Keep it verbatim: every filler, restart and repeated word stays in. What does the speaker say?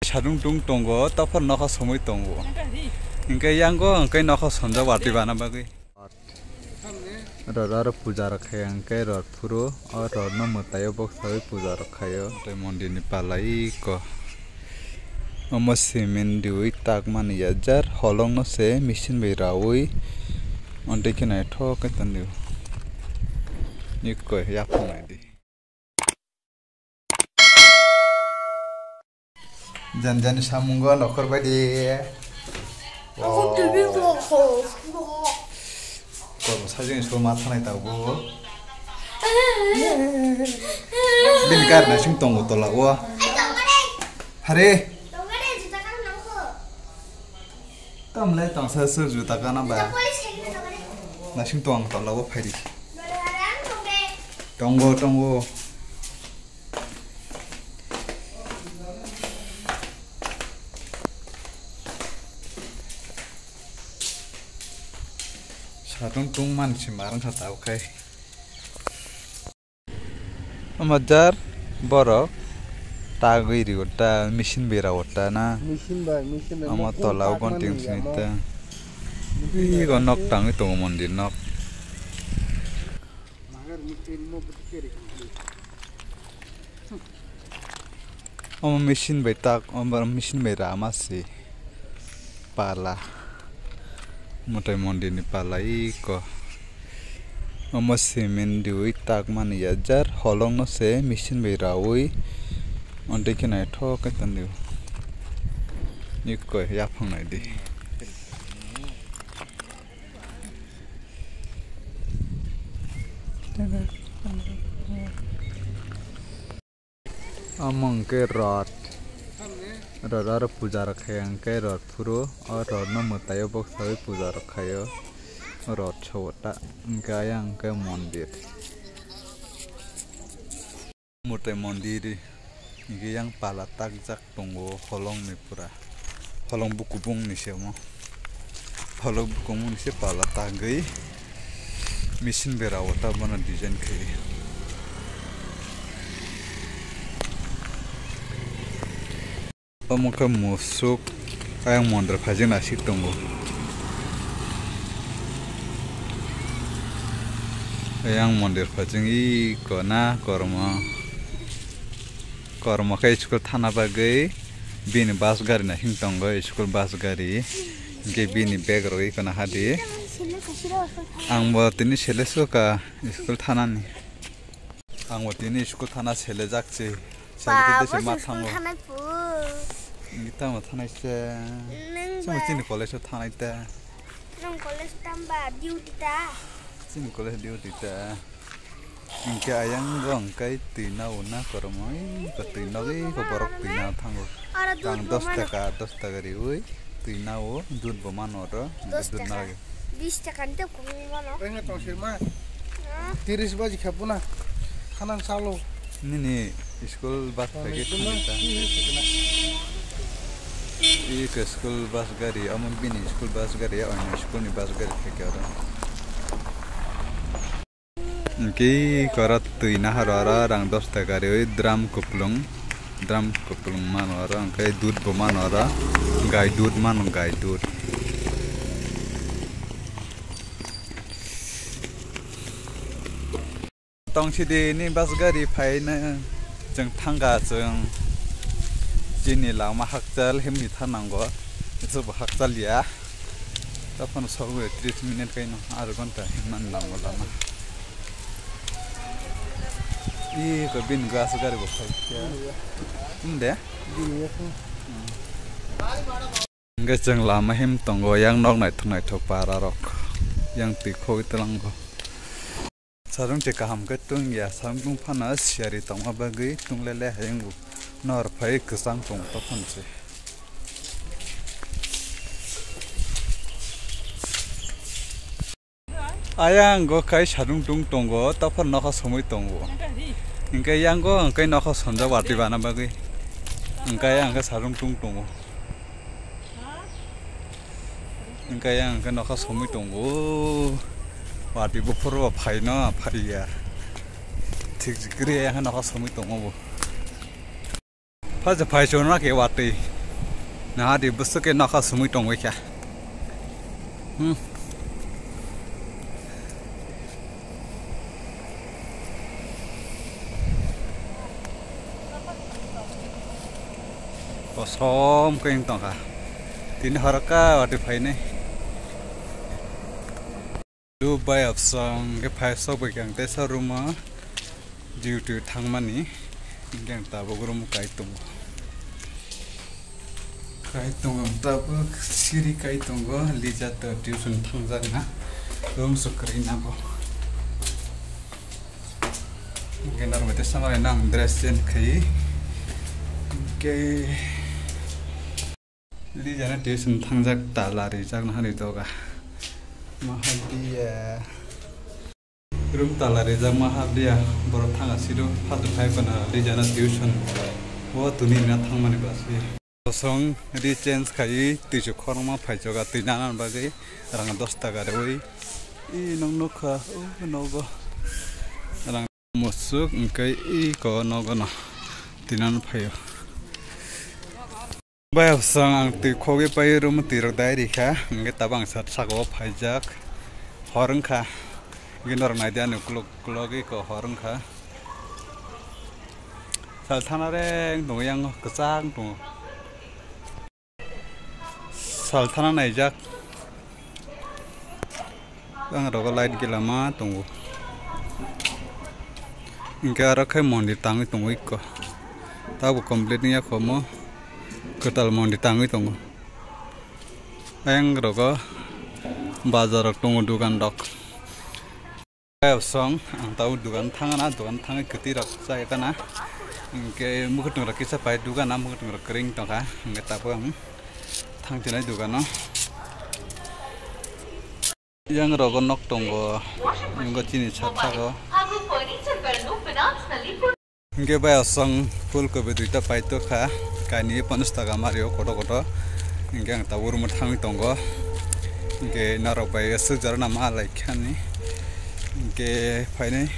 Sadung tung tongo, taphor nokha somoi tongo. Hingke yango hingke nokha sonjak watwi bana bagwi. Rot aro puja rok khai hingke rot phuru o rot no mwtai o boksawi puja rok khaio. Tei mondir ni pala iko. Omo cement riwi tak mani ya jar holong no se machine bai rawi. Ontei khe naithok khe tonwi. Iko yaphang nai di. Jani jani samungo nokhor bai di. Ako T V bo ko. Ko sajeng so ma thanai ta bo. Bin kar na sing tongo tola o. Hare. Tamle tongsa sur juta kana ba. Nasing tong tola o phaidi. Tongo tongo. Satung tung man si marang kha tau khai. Omo jar borok tagwi rio ta machine bera o ta na. Machine bai, machine bai. Omo tola o gonting sini ta. Ih, go nok tangwi tongo mondir nok. Omo machine bai tak, omo machine bai rama se pala. Mwtai mondir ni pala iko. Omo cement riwi tak mani ya jar holong no se machine bai rawi. Ontei khe naithok khe tonwi. Iko yaphang nai di. Omo hwnkhe rot. Rot aro puja rok khai hwnkhe rot phuru o rot no mwtai o boksawi puja rok khaio. Rot sobo ta hwnkhe ayang hwnkhe mondir. Mwtai mondir hwnkhe yang pala takjak tongo holong ni pura. Holong bukubung ni se omo. Holong bukubung ni se pala tangwi machine bera o ta bono design khaidi. Omo khe musuk ayang mondir phaijak naisik tongo. Ayang mondir phaijak iko na kormo. Kormo khe school thana bagwi bini bus gari naising tongo, school bus gari. Hwnkhe bini bag rwgwi khwna hadi. Ang bo tini sele suka school thanani. Ang bo tini school thana selejak se. Selejak se ma thango. Ngi tamo thanai se. Chini college o thanai ta. Nang college tamba duty ta. Chini college duty ta. Hingke ayang rong kai twi nao na kormo, iko twi nogwi ko borok twi na thango. Oro dud Tang bo dos mano. Taka, dos taka riwi twi nao, dud bo mano oro, Dos dud taka. Nagwi. Bis taka ni tei kung mano. Rengna tong sirma. Ah. Tiris baji kha puna. Khanan salo. Nini school bus Tong packet sirma. Thangwi ta. Iko school bus gari, omo bini school bus gari, oino school ni bus gari theke oro. Hingke kora twi nahar oro rang dos taka riwi drum kuplung, drum kuplung mano oro, hingke dud bo mano oro, gai dud mano, gai dud. Tong sidi ni bus gari phaino chwng thangkha, chwng chini lama hakchal himni thanango, jobo hakchal ya. Taphano sogwi tris minute kaino, ar ghonta himnani lama lama. Ih, ko bini gas gari bo phai khe. Inde? Hingke chwng lama him tongo, yang nok naithok naithok para rok. Yang twi khogwi twlango. Sarung che kaham khe tungya, sarung tungphano siyari tongma bagwi tunglele hayung bo nor phai kwchang tong tophon se. Ayang go kai sarung tung tongo, taphor nokha somoi tongo. Hingke yang go hingke nokha sonjak watwi bana bagwi. Hingke ayang hingke sarung tung tongo. Hingke ayang hingke nokha somoi tongo. Watwi buphuru bo phaino phaiya. Thik jikri ayang nokha somoi tongo bo. Phaisa phai chwng na khe watwi. Nahadi bwswk khe nokha sumui tongwi kha. Hmm. Kosom khe wng tongkha. Tini horokha watwi phainai. Dubai absang khe phai sok bai khe ang teisa room o duty thangmani, hingke ang tabuk room kai tongo. Kai tongo ang tabuk siri kai tongo, Lija to tuition thangjak na, room so kwrwi na bo. Hingke normal teisa malai nang dress change khai, hingke Lijana tuition thangjak tala rijak na hari doga. Mahadia. Room tala rijak mahadia. Borok thanga sido phatu phai pana Lijana tuition. O tuni na thangmani basi. Kosong ri change khai tuisu khorma phaijoga twi nana bagwi rang dos taka rewi. I nong nokha o nogo. Rang musuk engkai i ko nogo no. Tinan phaio. Bai absang ang twi khogwi pai room twi rok dai rikha, hingke tabang sat saka o phaijak, hor wngkha, hingke norok naidi ani ukulok ukulok eko hor wngkha, sal thana reng tongo yang kwchang tongo, sal thana naijak. Ang rogo light gila ma tongo. Hingke aro khe mondir tangwi tongo ikko. Tabuk complete wngya khomo kwtal mondir tangwi tongo. Ayang rogo bazar rok tongo, dukan rok. Song ang tabuk dukan thangna, dukan thangwi kwtwi rok chai kana. Hingke mwkhwtwng rok kisa pai dukan, mwkhwtwng rok kwrwng tongkha. Hingke tabuk ang thangchinai dukano. Yang rogo nok tongo, nungo chini sat sago. Hingke bai asong phul kobi duita paito kha, kaini ponchas taka mario koto koto. Hingke ang tabuk room thangwi tongo. Hingke norok bai aswk jorana ma lai khani. Hingke phainai.